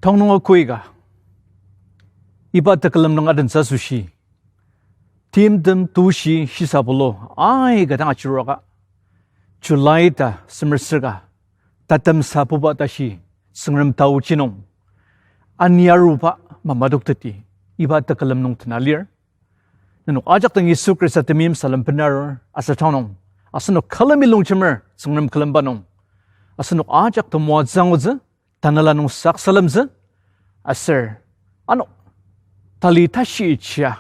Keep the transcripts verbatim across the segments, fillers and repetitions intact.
Tanü nung aküika, iba tekülem nung adentsü asoshi, timtem tushi shisa pulu aika dang achiruaka, July ta semer sürka, tatemsa puba tashi, Tsüngrem taochi nung aniaruba mamadokteti, iba tekülem nung tena lir. Nenok ajak dang Yisu Khrista temeim salem benarur, aser tanü nung asenok külemi longjemer Tsüngrem külemba nung asenok ajak temoatsü angutsü, tanela nung saksalemtsü, aser ano tali tashi chia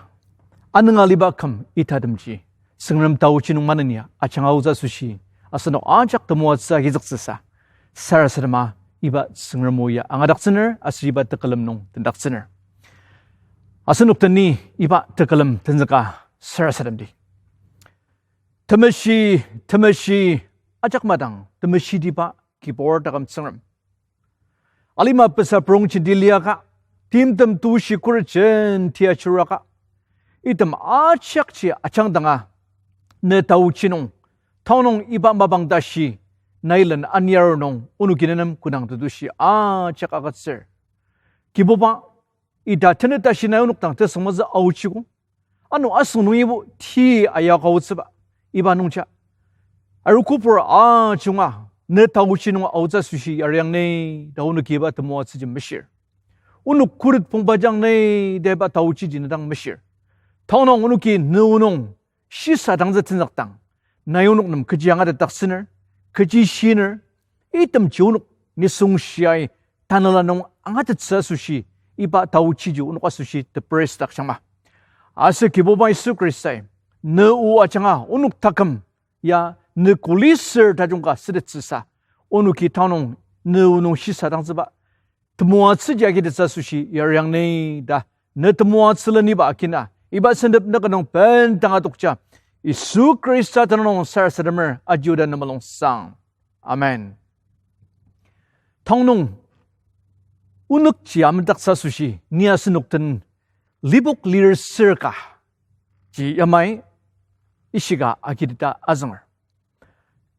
anünga aliba küm itatemji Tsüngrem taochi nung manenia ajanga aotsü asoshi, asenok ajak temoatsü agizüktsüsa, sarasadema iba Tsüngrem o ya angadaktsüner aser iba tekülem nung tendaktsüner. Asenok deni iba tekülem tenzüka sarasademdi. Temeshi, temeshi, ajak madang temeshitiba Kibur taküm Tsüngrem, alima pesa prongchenti liaka, timtem tushi khuret jenti achiruaka, item ajakji ajangdanga, ne taochi nung, tanü nung iba mapang tashi, nai len aniar nung onoki ne nem kodang tetushi ajak agütsür. Kibuba, ita tenet tashi nai onok dang tesüngmazü aochiko. Ano asüng nungibo ti ayaka aotsüba, iba nungja, arukobur ajunga, ne taochi nung aotsü asoshi yariang ni ta onoki iba temoatsüji meshir. Onok khuret pongba jang ni ta iba taochiji ne dang meshir. Tanü nung onoki ne o nung shisadangtsü tenzükdang, nai onok nem kechi angatetdaktsüner, kechi shiner, itemji onok nisung shiai tanela nung angatettsü asoshi, iba taochiji onok asoshi tepress dakjangma. Aser Kibuba Yisu Khristai, ne o ajanga onok taküm ya ne kuli ser tajung ka sütettsüsa, onoki tanü nung ne o nung shisadangtsüba temoatsüji agitettsü asoshi yariang ni ta, ne temoatsülen iba akina, iba sentep ne ka nung bendanga tokja, Yisu Khrista tenüng nung sarasademer ajiuda ne mulungsang. Amen. Tanü nung onükji amendaktsü asoshi ni asenok den lipok lir sür ka ji yamai ishika agiteta azünger.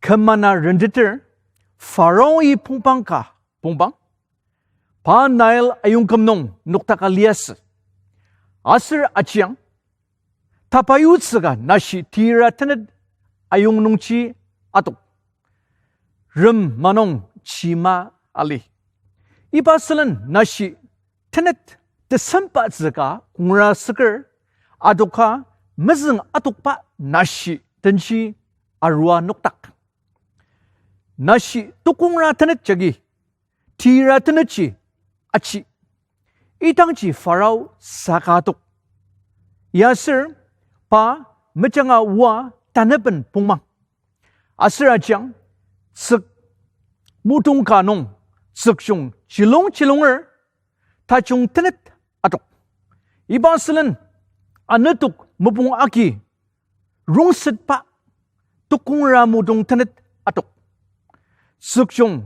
Kümana renteter Pharaoi pongpang ka pongpang, pa Nile ayongküm nung noktaka liasü. Aser ajiang, tapayutsü ka nashi tira tenet ayong nungji atok, rem manung chima ali. Iba sülen nashi tenet tesembatsü ka kongra süker, adoka mezüng atokba nashi denji arua nokdak. Nashi tokongra tenet jagi tira tenetji aji. Idangji Pharao saka tok. Yaser pa mejanga oa tanaben pongmang. Aser ajiang, tsük mudong ka nung tsükjung chilung chilunger tajung tenet atok. Iba sülen anetok mopung agi rongsetba tokongra mudong tenet atok. Tsükjung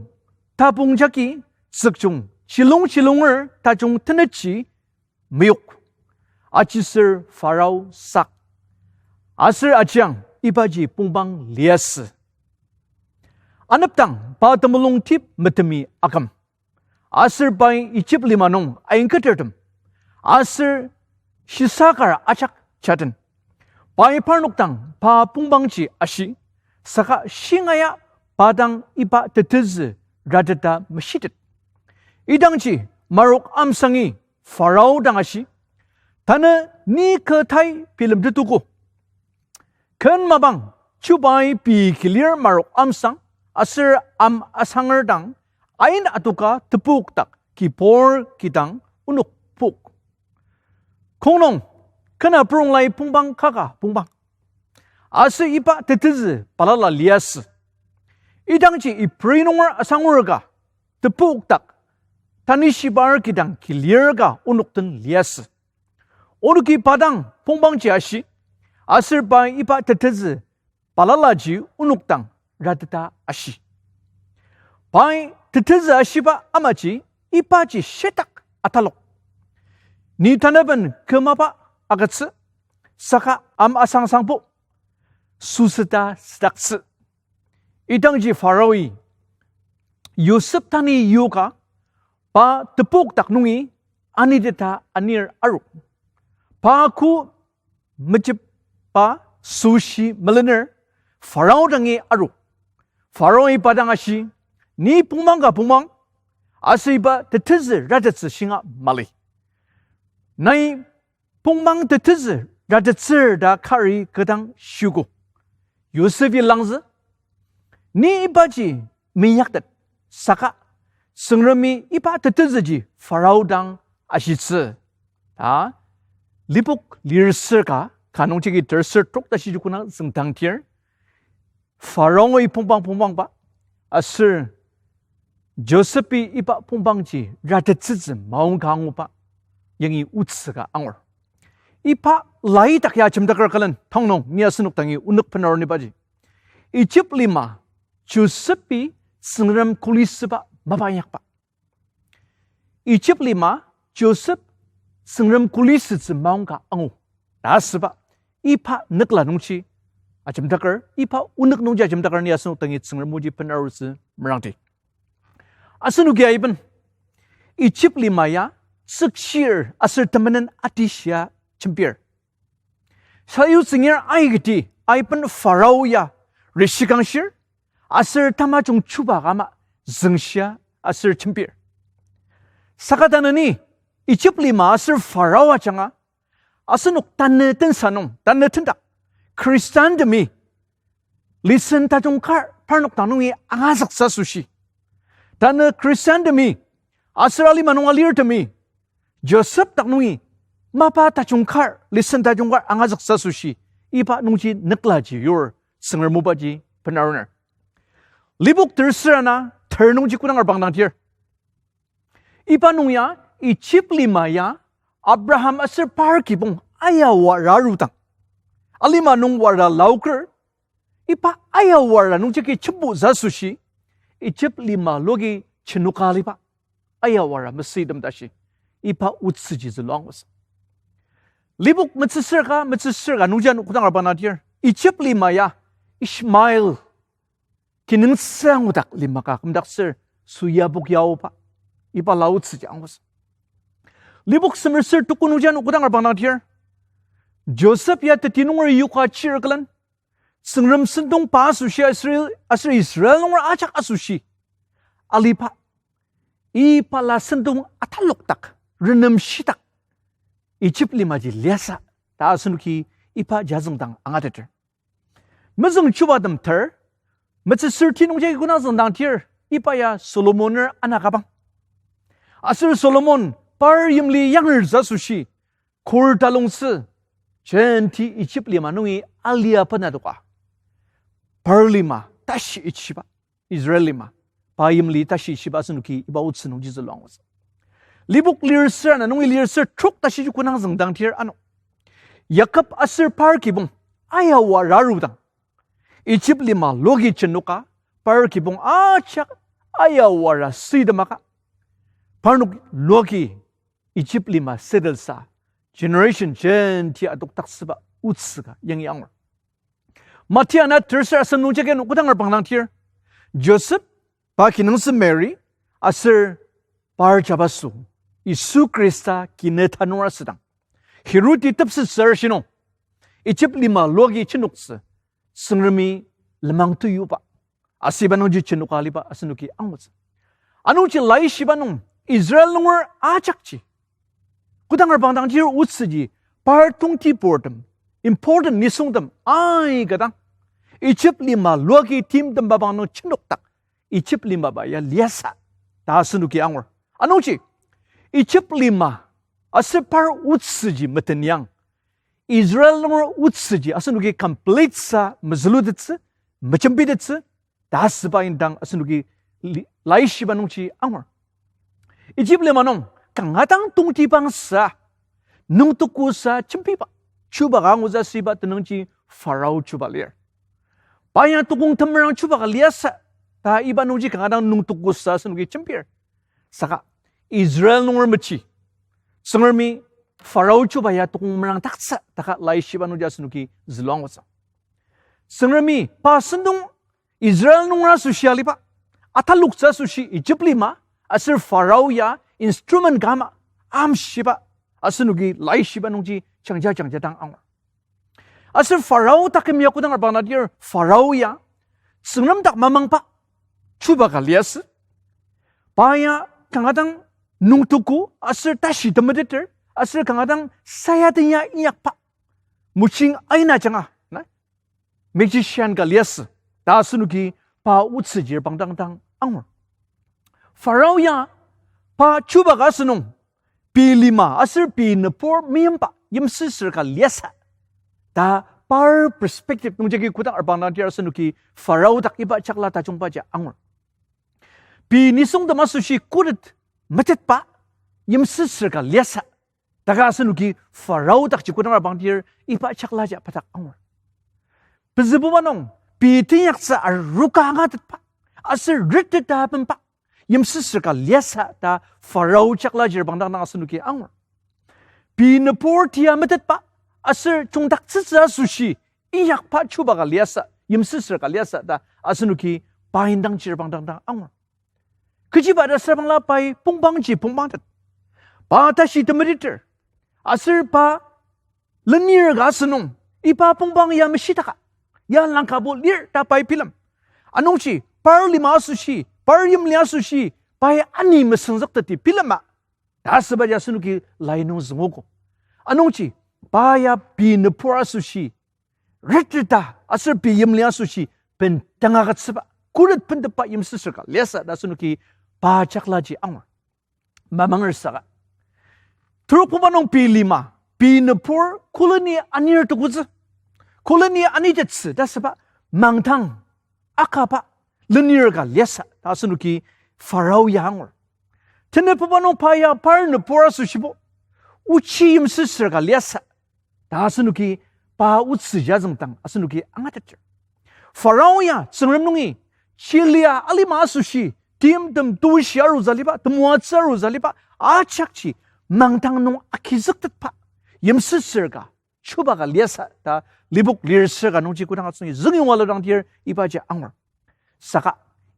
tapong jagi tsükjung chilung chilunger tajung tenetji meyok. Ajiser Pharao sak. Aser ajiang ibaji pongpang liasü. Anepdang pa temulung tip metemi aküm. Aser pai Ijip lima nung ayingketertem, aser shisakar ajak jaden. Pai parnok dang pa pongpangji ashi, saka shingaia pa dang iba tetezü rateta meshitet. Idangji Marok amsangi Pharao dang ashi, tanü ni kü tai bilemtetogo. Ken mapang chubai pei kilir Marok amsang, aser am asanger dang ain adoka tepok dak kibur kidang onok pok. Kongnung, kena purunglai pongpang kaka pongpang. Aser iba tetezü balala liasü. Idangji Ibri nunger asangur ka tepok dak tanishibar kidang kilir ka onok den liasü. Onoki pa dang pongpangji ashi, aser pai iba tetezü balalaji onok dang rateta ashi. Pai tetezü ashiba amaji ibaji shitak atalok. Ni tanaben kümaba agütsü, saka am asangsangbo süsüta südaktsü. Idangji Pharaoi Yosep tani yoka Pa tepok dak nungi aniteta anir aru. Pa ko mejepba süshi melener Farao dangi aru. Faraoi pa dang ashi, ni pongmang ka pongmang, aser iba tetezü ratettsü shinga mali. Nai pongmang tetezü ratettsür ta kari kü dang shiogo. Yosepi langzü, ni ibaji meinyaktet, saka Tsüngremi iba tetezüji Farao dang ashitsü ta Lipok lirser ka, ka nungjagi terser trok tashi jukuna züngdangtir, Faraoi pongpang pongpangba, aser Josepi iba pongpangji ratettsütsü maongka anguba, yangi otsü ka angur. Iba lai dak ya ajemdaker külen, tanü nung ni asenok dangi onük benaru nibaji, Ijip lima Josepi Tsüngrem kulisüba mapa inyakba. Ijip lima Josep Tsüngrem kulisütsü maongka angu ta asüba, iba nükla nungji ajemdaker, iba onük nungji ajemdaker ni asenok dangi Tsüngrem oji benarutsü merangdi. Asenoki aiben, Ijip lima ya tsükshir aser temenen atishia jembir. Sayutsüngir aikati aiben Farao ya rishikangshir, aser tamajung chuba ka ama züngshia aser jembir. Saka tanü ni Ijip lima aser Farao ajanga, asenok tanü tensa nung, tanü tendak Khristanemi listen tajung kar parnok dak nungi angazüktsü asoshi, tanü Khristanemi aser alima nung alirtemi Josep dak nungi mapa tajung kar, listen tajung kar angazüktsü asoshi, iba nungji nüklaji yur Tsüngrem obaji benaruner. Lipok terser ana ter nungji kodang arbang dangtir, iba nung ya Ijip lima ya Abraham aser par kibong ayawara arudang, alima nung wara laoker, iba ayawara nungjagi jembutsü asoshi, Ijip lima logi jenoka aliba ayawara mesüitem tashi, iba otsüji zülua angutsü. Lipok metsüsür ka, metsüsür ka nungji ano kodang arbang dangtir, Ijip lima ya Ishmael kinungtsü angudak lima ka kümdaktsür, süyabok yaoba, iba la otsüji angutsü. Lipok semerser tuko nungji ano kodang arbang dangtir, Josep ya teti nunger yoka chir külen, Tsüngrem sentong pa asoshi aser, aser Israel nunger ajak asoshi aliba, iba la sentong atalokdak, renemshidak, Ijip limaji liasü ta asenoki iba jazüngdang angateter. Mezüng chubatem ter, metsüsür ti nungji kodang züngdangtir, iba ya Solomoner ana kabang. Aser Solomon par yimli yangertsü asoshi, kur talongtsü, jenti Ijip lima nungi alia bena adoka, par lima tashi ichiba, Israel lima, pa yimli tashi ichiba asenoki iba otsü nungji zülua angutsü. Lipok lirser ana nungi lirser trok tashi jukuna züngdangtir ano, Yakob aser par kibong ayawara arudang, Ijip lima logi jenoka, par kibong ajak ayawara süitemaka, parnok logi Ijip lima settlesa generation jenti adokdaktsüba otsü ka yangi angur. Mati ana terser asem nungjagi ano kodang arbang dangtir, Josep, pa kinungtsü Mary, aser par jabaso Yisu Khrista kine tanur asüdang, Herodi tepsetsür shinung, Ijip lima logi jenoktsü Tsüngremi lenmang teyuba, asüba nungji jenoka aliba asenoki angutsü. Anungji laishiba nung Israel nunger ajakji kodang arbang dangtir otsüji, par tongtiburtem, important nisungtem aika dang, Ijip lima logi timtem mapang nung jenokdak, Ijip limaba ya liasü ta asenoki angur. Anungji Ijip lima aser par otsüji metenyang, Israel nunger otsüji asenoki complete sa mezülutettsü, mejembitettsü ta asüba indang asenoki li-, laishiba nungji angur. Ijip lima nung kanga dang tongtibang sa, nüngtuku sa jembiba chuba ka angutsü asüba tenüngji Pharaoh chuba lir. Pa ya tukong temerang chuba ka liasü ta iba nungji kanga dang nüngtuku sa asenoki jembir. Saka Israel nunger mechi, Tsüngremi Pharaoh chuba ya tukong merangdaktsü ta ka laishiba nungji asenoki zülua angutsü. Tsüngremi pa sentong Israel nunger asoshi aliba, ataloktsü asoshi Ijip lima, Aser Pharaoh ya instrument ka ama amshiba, asenoki laishiba nungji jangja jangja dang angur. Aser Pharaoh taküm ya kodang arbang nadir Pharaoh ya Tsüngrem dak mamangba chuba ka liasü. Pa ya kanga dang nüngtuku aser tashi temeteter, aser kanga dang sayaden ya inyakba, mojing aina ajanga, na, magician ka liasü, ta asenoki pa otsüji reprangdang dang angur. Pharaoh ya pa chuba ka asünung, pei lima aser pei nübur meimba yimsüsür ka liasü, ta par perspective nungjagi kodang arbang nadir asenoki Pharaoh dak iba jakla tajungbaji angur. Pei nisungtem asoshi khuret metetba yimsüsür ka liasü, ta ka asenoki Pharaoh dakji kodang arbang dir iba jaklaji pa dak angur. Pezübuba nung, pei teinyaktsü aroka angatetba aser reteta abenba yimsüsür ka liasü ta Pharaoh jaklaji reprangdang dang asenoki angur. Pei nübur tia metetba aser jungdaktsütsü asoshi inyakba chuba ka liasü, yimsüsür ka liasü ta asenoki pa indangji reprangdang dang angur. Kechiba ta süra bangla pai pongpangji pongpangtet. Pa tashi temeteter. Aser pa lenir ka asünung, iba pongpang ya meshitaka, ya langkabo lir ta pai bilem. Anungji par lima asoshi, par yimli asoshi, pai ani mesüngzükteti bilema, ta asübaji asenoki lai nung züngogo. Anungji pa ya pei nübur asoshi reteta aser pei yimli asoshi bendang agütsüba, khuret bendetba yimsüsür ka liasü ta asenoki pa jaklaji angur. Mamanger saka, terokbuba nung pei lima, pei nübur koleni anir tukutsü, koleni anitettsü ta asüba mangdang akaba lenir ka liasü ta asenoki Pharaoh ya angur. Tenetbuba nung pa ya par nübur asoshibo ochi yimsüsür ka liasü ta asenoki pa otsüji azüngdang asenoki angateter. Pharaoh ya Tsüngrem nungi chilia alima asoshi timtem tushi arutsü aliba, temoatsü arutsü aliba, ajakji mangdang nung agizüktetba yimsüsür ka chuba ka liasü ta Lipok lir sür ka nungji kodang asüngi züngi wala dang dir ibaji angur. Saka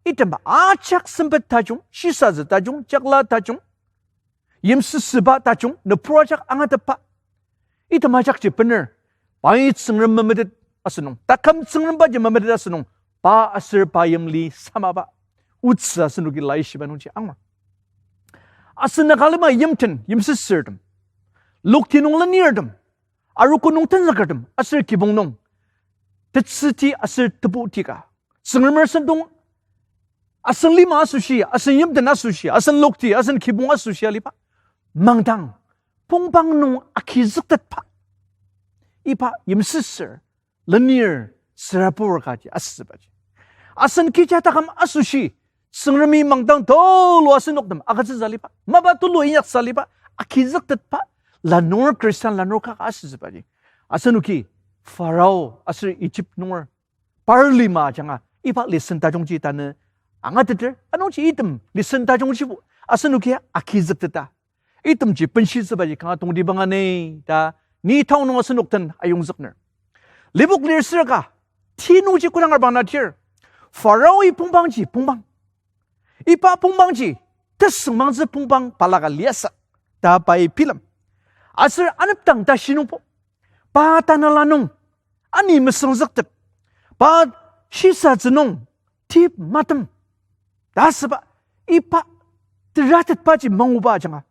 itemba ajak sempet tajung, shisatsü tajung, jakla tajung, yimsüsüba tajung, nübur ajak angatepba, item ajakji bener, pai Tsüngrem memetet asünung, taküm Tsüngrembaji memetet asünung, pa aser pa yimli samaba otsü asenoki laishiba nungji angur. Asen Nagalima yimten yimsüsürtem, lokti nung lenirtem, arogo nung tenzükertem aser kibong nung tetsüti aser tebuti ka, Tsüngremer sentong, asen lima asoshi, asen yimten asoshi, asen lokti, asen kibong asoshi aliba mangdang pongpang nung agizüktetba, iba yimsüsür lenir sürabur kaji asübaji, asen kecha taküm asoshi Tsüngremi mangdang tulu asenoktem agütsütsü aliba, mapa tulu inyaktsü aliba, agizüktetba lanur, Khristan lanur ka asütsübaji, asenoki Pharaoh aser Egypt nunger par lima ajanga iba lesson tajungji tanü angateter. Anungji item lesson tajungjibo asenoki agizükteta, itemji benshitsübaji kanga tongtibang ani ta ni taonung asenok den ayongzükner. Lipok lir sür ka ti nungji kodang arbang nadir, Pharaoh-i pongpangji pongpang, iba pongpangji tesüngmangtsü pongpang balaka liasü ta pai bilem. Aser anepdang tashi nungbo, pa tanela nung ani mesüngzüktet, pa shisatsü nung tip matem ta asüba, iba teratetbaji manguba ajanga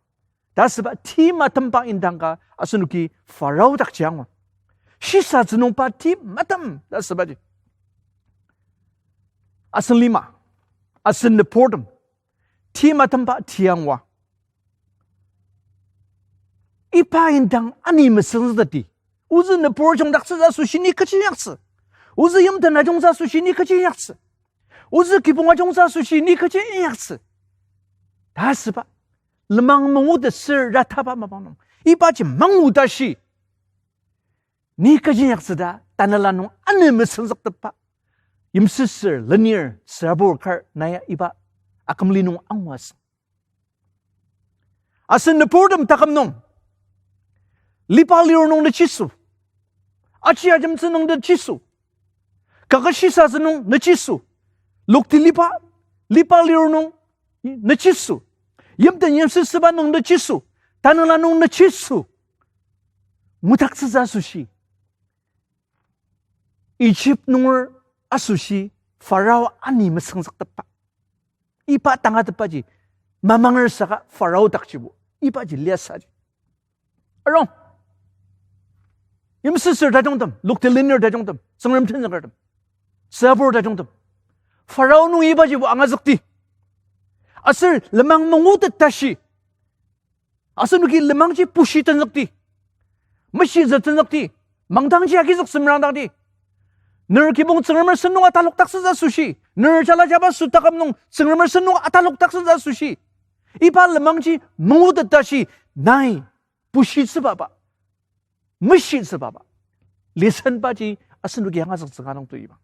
ta asüba, tip matemba indang ka asenoki Pharaoh dakji angur. Shisatsü nung pa tip matem ta asübaji. Asen lima, asen nüburtem, tip matemba tiangwa, iba indang ani mesüngzükteti. Ozü nübur ajungdaktsütsü asoshi ni kechi inyaktsü? Ozü yimten ajungtsü asoshi ni kechi inyaktsü? Ozü kibong ajungtsü asoshi ni kechi inyaktsü? Ta asüba, lenmang mangutet sür rataba mapang nung ibaji mangu tashi ni kechi inyaktsü ta tanela nung ani mesüngzüktepba yimsüsür lenir sürabur kar naya iba akümli nung anguasü. Asen nüburtem taküm nung, liba lirur nung nüchisü, aji ajemtsü nung nüchisü, kaket shisatsü nung nüchisü, lokti liba, liba lirur nung nüchisü, Yimten yimsüsüba nung ne Jisu, tanela nung ne Jisu ngudaktsütsü asoshi, Egypt nunger asoshi Pharaoh ani mesüngzüktepba. Iba tangatetbaji mamanger saka Pharaoh dakjibo ibaji liasaji. Arung. Yimsüsür tajungtem, loktelinir tajungtem, Tsüngrem tenzükertem, süabur tajungtem, Pharaoh nung ibajibo angazükdi. Aser lenmang mangutet tashi, asenoki lenmangji pushi tenzükdi, meshitsü tenzükdi, mangdangji agizük semrangdangdi. Ner kibong Tsüngremer sentong atalokdaktsütsü asoshi, ner jala jabaso taküm nung Tsüngremer sentong atalokdaktsütsü asoshi, iba lenmangji mangutet tashi, nai pushitsübaba, meshitsübaba lessonbaji asenoki angazüktsü ka nung tui iba.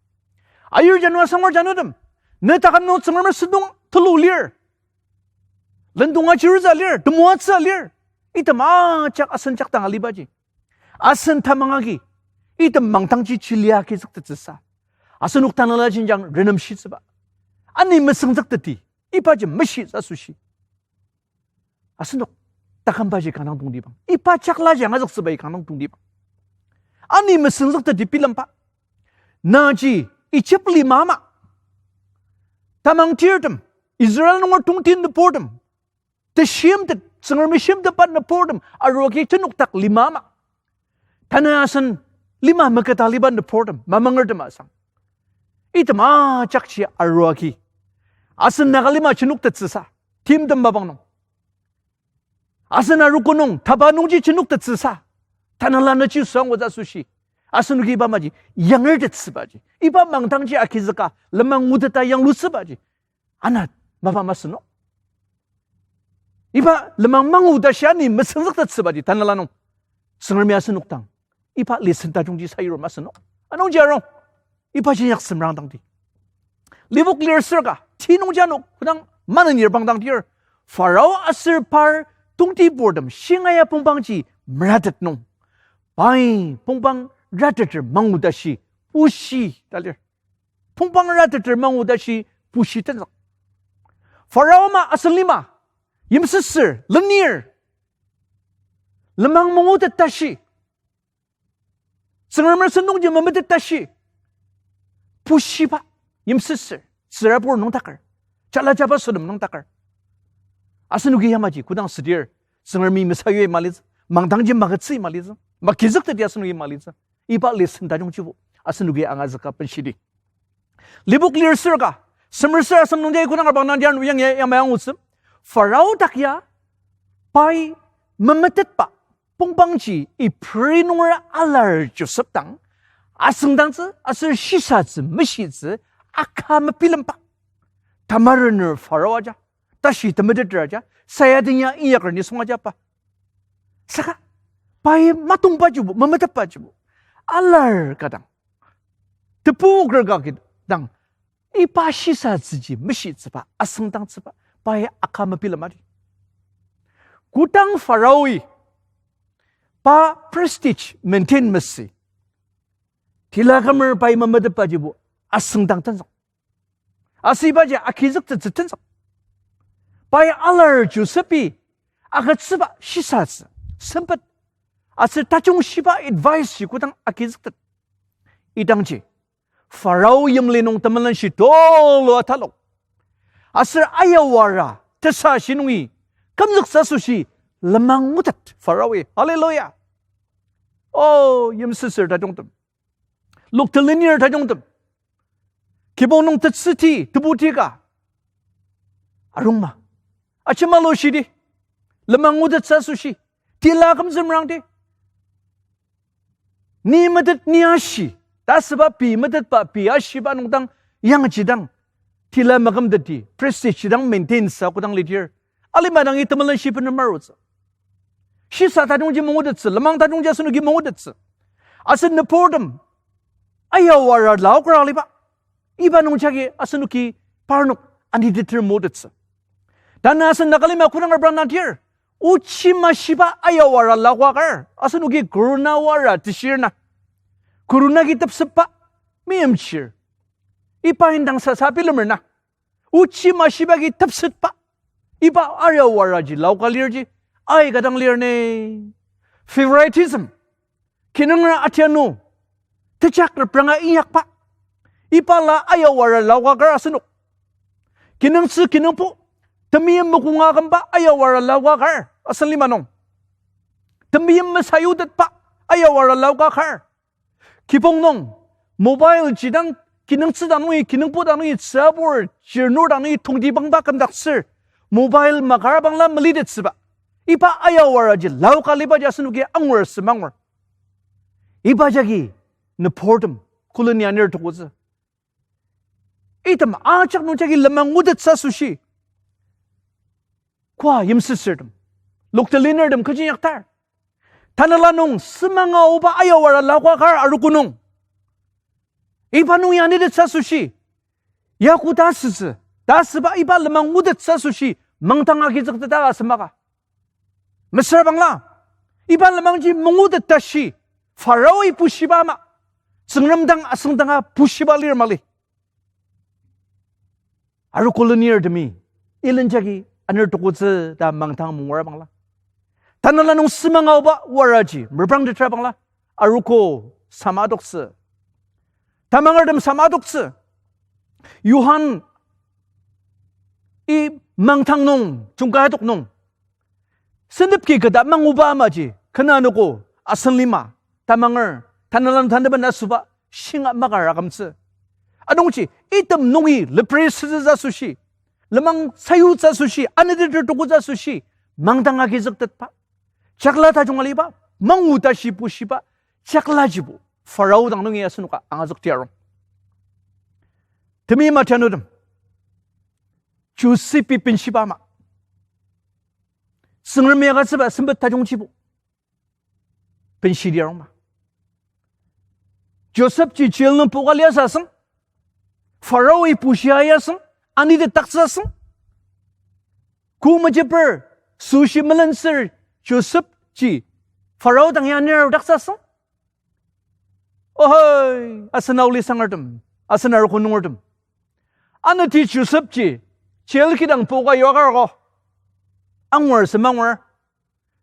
Ayir janu asangur janutem, ne taküm nung Tsüngremer sentong tulu lir, lendong achirutsü lir, temoatsü lir, item ajak asen jakdang alibaji, asen tamang agi item mangdangji chilia agizüktettsüsa, asenok tanela jenjang renemshitsüba, ani mesüngzükteti, ibaji meshitsü asoshi asenok takümbaji kanga tongtibang, iba jaklaji angazüktsübaji kanga tongtibang. Ani mesüngzükteti bilemba, naji Egypt lima ama, tamang tirtem, Israel nunger tongtin nüburtem, teshimtet, Tsüngremi shimtetba nüburtem, aruagi jenokdak lima ama, tanü asen lima meketa aliba nüburtem, mamangertem asang, item ajakji aruagi asen Naga lima jenoktettsüsa, timtem mapang nung, asen arogo nung taba nungji jenoktettsüsa, tanela ne Jisu angutsü asoshi, asenoki iba maji yangertettsübaji, iba mangdangji agizüka lenmang nguteta yanglutsübaji, anat mapa masü no? Iba lenmang mangu tashi ani mesüngzüktettsübaji tanela nung Tsüngremi asenok dang iba lesson tajungji sayur masü no? Anungji arung, ibaji inyak semrangdangdi. Lipok lir sür ka, ti nungji ano kodang manenir pangdangdir, Pharaoh aser par tongtiburtem shingaia pongpangji meratet nung, pai pongpang rateter mangu tashi pushi ta lir. Pongpang rateter mangu tashi pushi tenzük. Pharaoh ama asen lima, yimsüsür, lenir, lenmang mangutet tashi, Tsüngremer sentongji memetet tashi, pushiba yimsüsür, tsürabur nüngdaker, jala jabasotem nüngdaker. Asenoki yamaji kodang südir, Tsüngremi mesayui malitsü, mangdangji magütsüi malitsü, magizükteti asenoki malitsü, iba lesson tajungjibo asenoki angazüka benshidi. Lipok lir sür ka, semer sür asem nungji kodang arbang nangji ano yangi yamai angutsü, Pharaoh dak ya pai memetetba pongpangji Ibri nunger alar Joseph dang asüngdangtsü aser shisatsü meshitsü aka mebilemba. Tamarener Pharaoh aja, tashi temeteter aja, sayaden ya inyaker nisung ajaba. Saka pai matongbajibo, memetetbajibo alar ka dang, tebu ker ka ki dang, iba shisatsüji meshitsüba, asüngdangtsüba, pai aka mebilemadi. Kodang Pharaoh-i pa prestige maintain masü, tila kümer pai memetetbajibo asüngdang tenzük, aser ibaji agizüktettsü tenzük. Pai alar Joseph-i agütsüba shisatsü sempet, aser tajung shiba advice ji kodang agizüktet, idangji Pharaoh yimli nung temelenshi tulu atalok, aser ayawara tesashi nungi kümzüktsü asoshi lenmang ngutet Pharaoh-i. Hallelujah. O yimsüsür tajungtem, loktelenir tajungtem, kibong nung tetsüti tebuti ka, arungma, ajemalu shidi, lenmang ngutettsü asoshi, tila kümzümrangdi, ni metet ni ashi ta asüba, pei metetba pei ashiba nungdang yangji dang, tila makümteti prestige dang maintain sa kodang lidir, alima dangi temelenshi bener marutsü. Shisa tajungji mangutettsü, lenmang tajungji asenoki mangutettsü. Aser nüburtem ayawara laokra aliba, iba nungjagi asenoki parnok aniteter motettsü. Tanü asen Nagalima kodang arbang nangdir, ochi mashiba ayawara laoka kar, asenoki corona wara teshir na, corona agi tepsetba meimchir, iba indang sasa bilemer na, ochi mashiba agi tepsetba, Iba ayawaraji laoka lirji, aika dang lir ni. Favoritism. Kinungra atianu. Tejak repranga inyakba. Iba la ayawara laoka kar asenok. Kinungtsü kinungpo. Temeim mokonga kümba ayawara laoka kar asen lima nung. Temeim mesayutetba ayawara laoka kar. Kibong nung, mobile ji dang, kinungtsü dang nungi, kinungpo dang nungi, tsübur, chirnur dang nungi, tongtibangba kümdaktsür, mobile makar bangla melitettsüba. Iba ayawaraji, laoka libaji asenoki angur sema angur. Iba jagi, nüburtem, koleni anir tokotsü. Item ajak nung jagi lenmang ngutettsü asoshi. Koa yimsüsürtem, lokti linertem kechi inyaktar. Tanela nung semanga oba ayawara laoka kar arogo nung. Iba nung ya nitettsü asoshi. Ya koda asütsü, ta asüba iba lenmang ngutettsü asoshi, mangdang agizükteta asü maka. Mesüra bangla, iba lenmangji mangutet tashi, Pharaoi bushiba ama, Tsüngrem dang asüngdanga bushiba lir mali. Arogo lenirtemi, ilen jagi anir tokotsü ta mangdang mungura bangla. Tanela nung semanga oba waraji, merprangtetra bangla, arogo sama adoktsü. Tamangertem sama adoktsü. Johan i mangdang nung, jungka adok nung. Sentepki keta manguba amaji, kena anogo, asen lima, tamanger, tanela nung taneben asüba, shinga makar akümtsü. Anungji, item nungi lepri sütsü asoshi, lenmang sayutsü asoshi, aniteter tokotsü asoshi, mangdang agizüktetba, chakla tajung aliba, mangu tashi bushiba, chaklajibo, Pharao dang nungi asenoka angazükti arung. Temeim atianutem, Joseph-i benshiba ama, Tsüngremi agütsüba sempet tajungjibo benshidi arungma. Joseph-ji jail nung poka liasü asüng, Pharaoi bushia asüng, anitetdaktsü asüng, kü mejeper, süshi melentsür Joseph-ji Pharaodang ya anir arudaktsü asüng. Ohoi, asen aoli sangertem, asen arogo nungertem, anati Joseph-ji jail kidang poka yuakargo, angur sema angur.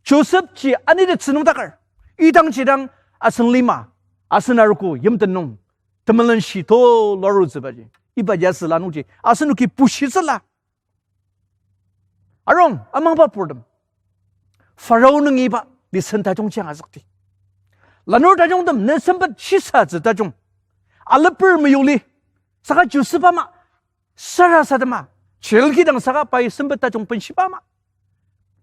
Joseph-ji anitettsü nüngdaker, idangji dang asen lima, asen arogo yimten nung temelenshi tulu arutsübaji, ibaji asüla nungji asenoki bushitsüla. Arung, amangba purtem, Pharao nungi iba lesson tajungji angazükdi. Lanur tajungtem, ne sempet shisatsü tajung, aleper meyuli, saka Joseph ama sarasadema jail kidang saka pai sempet tajung benshiba ama,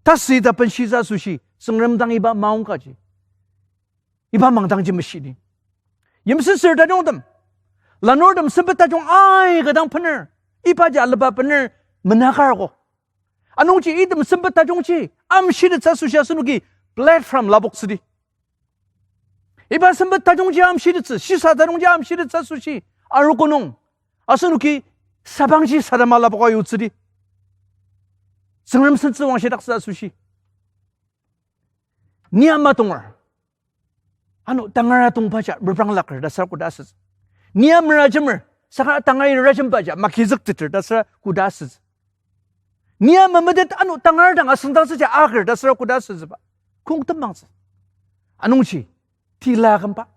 tasü ita benshitsü asoshi Tsüngrem dang iba maongkaji, iba mangdangji meshidi. Yimsüsür tajungtem, lanurtem sempet tajung aika dang bener, ibaji alaba bener menakargo. Anungji item sempet tajungji amshitettsü asoshi asenoki platform lapoktsüdi. Iba sempet tajungji amshitettsü, shisa tajungji amshitettsü asoshi arogo nung asenoki sabangji sadema lapoka yutsüdi. Tsüngrem sentsü wangshidaktsü asoshi, ni ama tonger, ano tangar atongbaja merpranglaktsür ta sür koda asütsü. Ni amerajemer, saka tangar irajembaja magizükteter ta sür koda asütsü. Ni ama metet, ano tangar dang asüngdangtsüja aker ta sür koda asütsüba, kongtembangtsü. Anungji tila kümba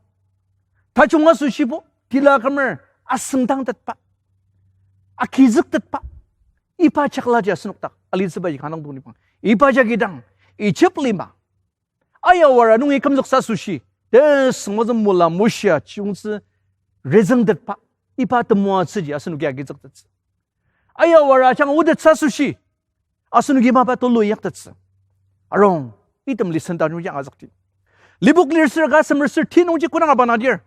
tajung asoshibo, tila kümer asüngdangtetba, agizüktetba, iba chaklaji asenok dak alitsübaji kanga dang tongtibang. Iba jagi dang Egypt lima ayawara nungi kümzüktsü asoshi, tesüngmazü mula Moshea chiyungtsü rezüngtetba, iba temoatsüji asenoki agizüktettsü. Ayawara ajanga otettsü asoshi asenoki mapa tulu inyaktettsü. Arung, item lesson tajungji angazükdi. Lipok lir sür ka semer sür ti nungji kodang abanadir,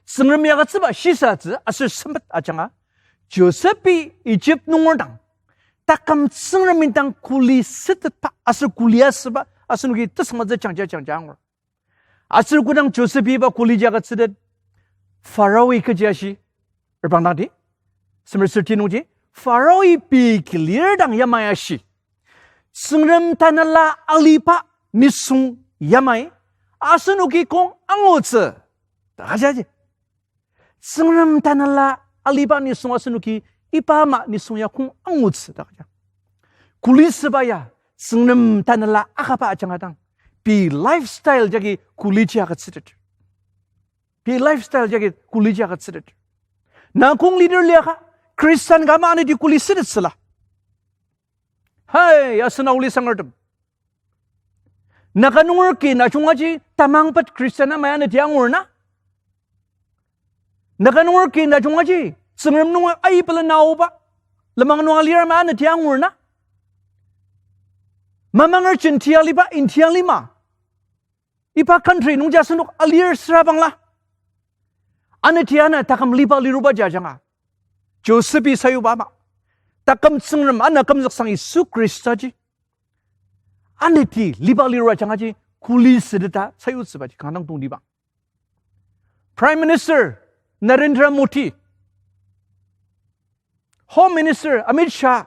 Tsüngremi agütsüba shisatsü aser sempet ajanga Joseph-i Egypt nunger dang taküm Tsüngrem indang kuli sütetba aser kuli asüba asenoki tesüngmazü jangja jangja angur. Aser kodang Joseph-i iba kuliji agütsütet, Pharaoi kechi ashi, reprangdangdi, semer sür ti nungji, Pharaoi pei kilir dang yamai ashi, Tsüngrem Tanela aliba nisung yamai asenoki kong angutsü ta kajaji. Tsüngrem Tanela aliba nisung asenoki iba ama nisung ya kong angutsü ta kaja. Kuli süba ya, Tsüngrem tanela akaba ajanga dang, pei lifestyle jagi kuliji agütsütet. Pei lifestyle jagi kuliji agütsütet. Na kong leader liaka, Christian ka ama aneti kuli sütet süla. Hai, asen aoli sangertem. Naga nunger ki na jungaji tamangpet Christian ama aneti angur na? Naga nunger ki na jungaji Tsüngrem nunga aibelen aoba, lenmang nunga lir ama aneti angur na? Mamanger Gentile iba, India lima, iba country nungji asenok alir süra bangla, aneti ana taküm liba liruba ji ajanga, Joseph-i sayuba ama, taküm Tsüngrem ana kümzüksang Yisu Khristaji aneti liba lirua ajangaji kuli süteta sayutsübaji kanga dang tongtibang. Prime Minister Narendra Modi, Home Minister Amit Shah,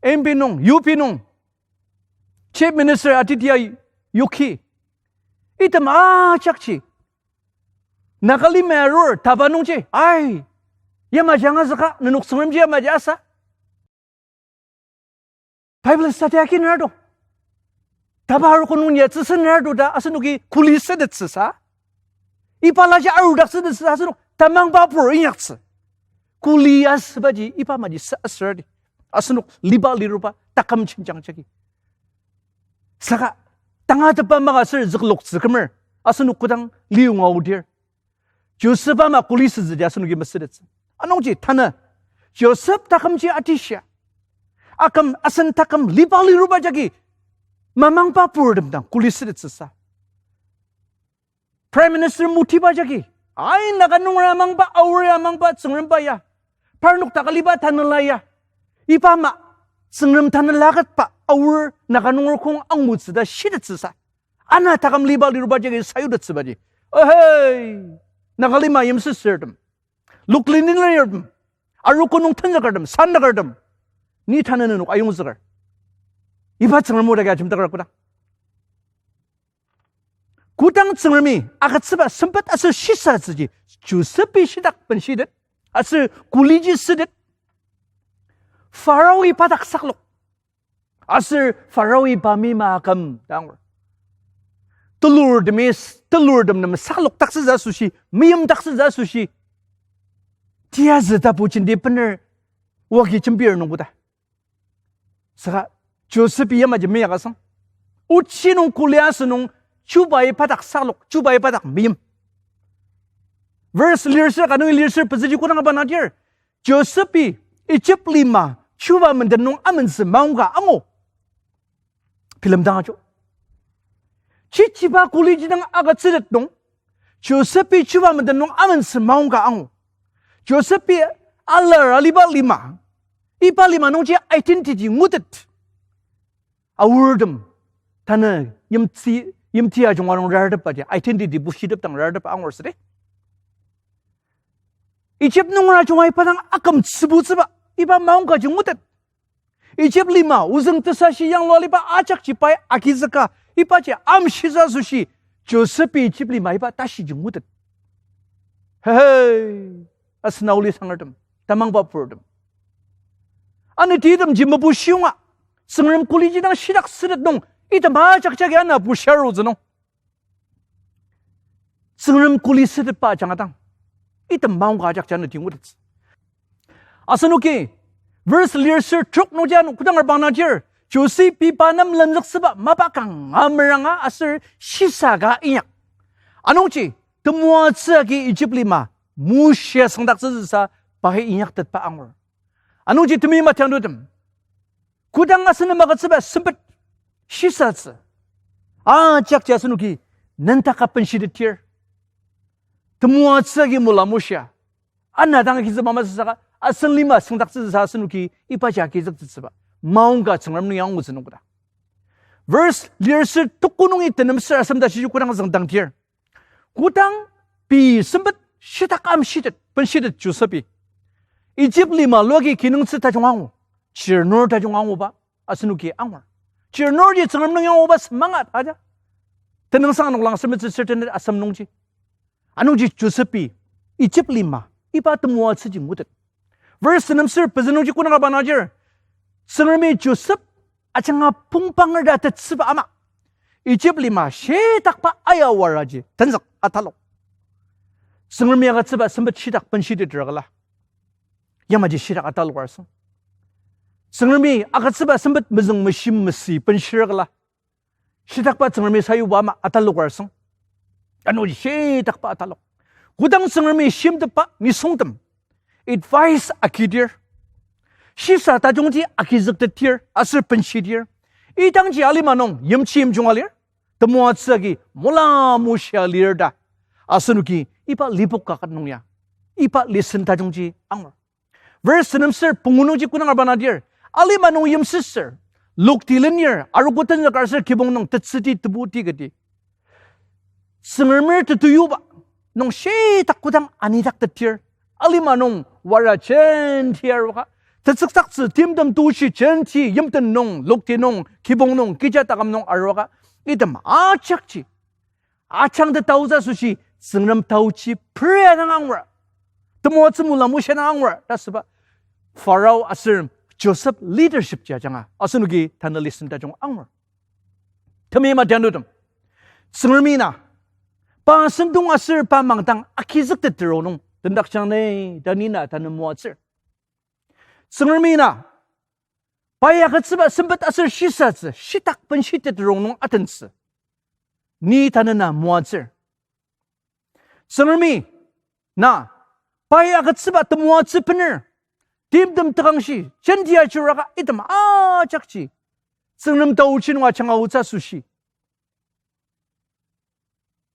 M P nung, U P nung, Chief Minister Aditya Yogi, item ajakji Naga lima arur taba nungji, ai, yamaji angazüka, nenok Tsüngremji yamaji asa. Bible study akinera to. Taba arogo nung ya tsüsenera to ta asenoki kuli sütettsüsa, iba laji arudaktsütettsüsa asenok tamangba pur inyaktsü. Kuli asübaji iba maji sa asürdi. Asenok liba liruba taküm jenjang jagi. Saka tangatetba maka aser zükloktsü kümer asenok kodang liyonga aodir, Joseph ama kuli sütsüji asenoki mesütettsü. Anungji tanü Joseph takümji atishia, aküm asen taküm liba liruba jagi mamangba purtem dang kuli sütettsüsa, Prime Minister Modi-ba jagi, ai Naga nunger amangba, Aor amangba, Tsüngremba ya, parnok takaliba tanela ya, iba ama Tsüngrem tanela aketba Aor Naga nunger kong angutsü ta shitettsüsa, ana taküm liba liruba jagi sayutettsübaji, ohei, Naga lima yimsüsürtem, lokli nilirtem, arogo nung tenzükertem, sannükertem, ni tanü nenok ayongzüker. Iba Tsüngrem o dagi ajemdaker kodang kodang Tsüngremi agütsüba sempet aser shisatsüji Joseph-i shitak benshitet, aser kuliji sütet, Pharaoh-i pa dak saklok. Aser Pharaoh-i pa mima aküm ta angur. Telurtemi, telurtem nem saklokdaktsütsü asoshi, meimdaktsütsü asoshi, tiyazü tapu jenti bener oa agi jembir nungbo ta. Saka Joseph-i yamaji meyakasang, ochi nung kuli asünung, chubai pa dak saklok, chubai pa dak meim. Verse lir ser, ka nungi lir ser pezüji kodang aba nangdir, Joseph-i Egypt lima chuba menden nung amentsü maongka angu. Bilemdang ajo. Chichiba kuliji dang agütsütet nung, Joseph-i chuba menden nung amentsü maongka angu. Joseph-i alar aliba lima, iba lima nungji identity ngutet. Aortem, tanü yimti, yimti ajunga nung rartepbaji identity bushitep dang rartep angur südi. Egypt nunger ajunga iba dang aküm tsübutsüba, iba maongkaji ngutet. Egypt lima ozüng tesashi yanglua aliba ajakji pai agizüka, ibaji amshisa asoshi, Joseph-i Egypt lima iba tashiji ngutet. Hehei, asen aoli sangertem, tamangba purtem, anetitemji mebushiyonga, Tsüngrem kuliji dang shitak sütet nung, item ajak jagi ana bushiarutsü nung, Tsüngrem kuli sütetba ajanga dang, item maongka ajak ja neti ngutettsü. Asenoki, verse lir ser trok nungji ano kodang reprangdangdir, Joseph-i pa nem lenzüktsüba mapa kanga meranga aser shisa ka inyak. Anungji, temoatsü agi Egypt lima Moshe süngdaktsütsüsa pai inyaktetba angur. Anungji temeim atiandutem, kodang asen nem agütsüba sempet shisatsü, ajakji asenoki nendaka benshitetdir, temoatsü agi mula Moshe, ana dang agizükba masü saka asen lima süngdaktsütsüsa asenoki ibaji agizüktsütsüba maongka Tsüngrem nungi angutsü nungkoda. Verse lir ser tuku nungi tenem ser asem ta shiji kodang züngdangdir, kodang pei sempet shitak amshitet, benshitet Joseph-i, Egypt lima luagi kinungtsü tajung angu, chirnur tajung anguba asenoki angur. Chirnurji Tsüngrem nungi anguba semangat aja. Tenüngsang noklang semetsü certain asem nungji. Anungji Joseph-i Egypt lima iba temoatsüji ngutet. Verse tenem ser pezü nungji kodang aba nangdir, Tsüngremi Joseph ajanga pongpanger ta tetsüba ama, Egypt lima shitakba ayawaraji tenzük atalok. Tsüngremi agütsüba sempet shitak benshiteter küla, yamaji shitak atalok arsüng. Tsüngremi agütsüba sempet mezüng meshim mesü benshir küla, shitakba Tsüngremi sayuba ama atalok arsüng. Ano shitakba atalok. Kodang Tsüngremi shimtetba nisungtem advice agidir, shisa tajungji agizüktetdir aser benshidir, idangji alima nung yimchi yimjunga lir, temoatsü agi mula mushia lir ta asenoki iba lipok kaket nung ya, iba lesson tajungji angur. Verse tenem ser pungu nungji kodang arba nadir, alima nung yimsüsür, lokti lenir, arogo tenzüker aser kibong nung tetsüti tebuti kati, Tsüngremer tetuyuba nung shitak kodang anidaktetdir, alima nung wara jenti aruaka, tetsüktsaktsü timtem tushi jenti yimten nung, lokti nung, kibong nung, kija taküm nung aruaka, item ajakji ajangtet taotsü asoshi Tsüngrem taochi peria dang angur. Temoatsü mula mushia dang angur ta asüba Pharaoh aser Joseph leadership ji ajanga asenoki tanü lesson tajung angur. Temeim adianutem, Tsüngremi na pa sentong aser pa mangdang agizükteter rongnung tendakjang ni ta ni na tanü moatsür. Tsüngremi na pai agütsüba sempet aser shisatsü shitak benshiteter rongnung atentsü ni tanü na moatsür. Tsüngremi na pai agütsüba temoatsü bener, timtem tekangshi jenti ajuraka item ajakji Tsüngrem taochi nung ajanga aotsü asoshi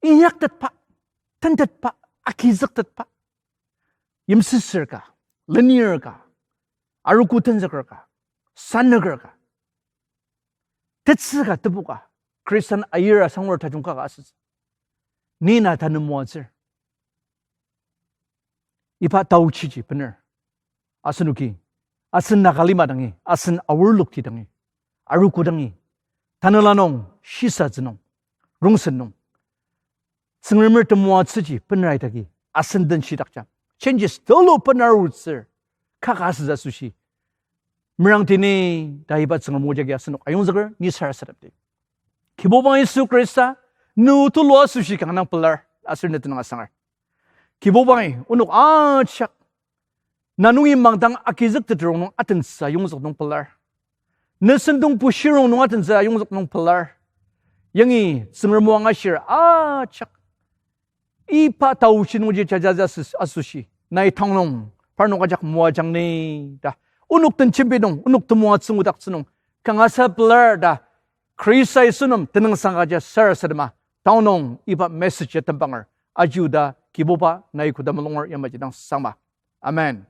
inyaktetba, tentetba, agizüktetba, yimsüsür ka, lenir ka, arogo tenzüker ka, sanüker ka, tetsü ka tebu ka, Khristan ayir asangur tajung ka ka asütsü ni na tanü moatsür. Iba taochiji bener asenoki, asen Naga lima dangi, asen aor lokti dangi, arogo dangi, tanela nung, shisatsü nung, rongsen nung, Tsüngremer temoatsüji bener aitagi asen den shidakja changes tulu benarutsür kaka asütsü asoshi merangtini ta iba Tsüngrem o jagi asenok ayongzüker ni sarasademdi. Kibuba Yisu Khrista, ne tulu asoshi kanga dang pelar aser ne tenüng asangar. Kibubai, onok ajak na nungi mangdang agizükteter rongnung atentsü ayongzük nung pelar. Ne sentong bushir rongnung atentsü ayongzük nung pelar. Yangi Tsüngrem o angashir ajak iba taochi nungji jajatsü asoshi nai tanü nung parnok ajak moajang ni ta onok den jembi nung, onok temoatsü ngudaktsü nung kangasa pelar ta Khrista Yisu nem tenüngsang agüja sarasadema tanü nung iba message ya tembanger aji oda Kibuba nai koda mulunger yamaji dang sangma. Amen.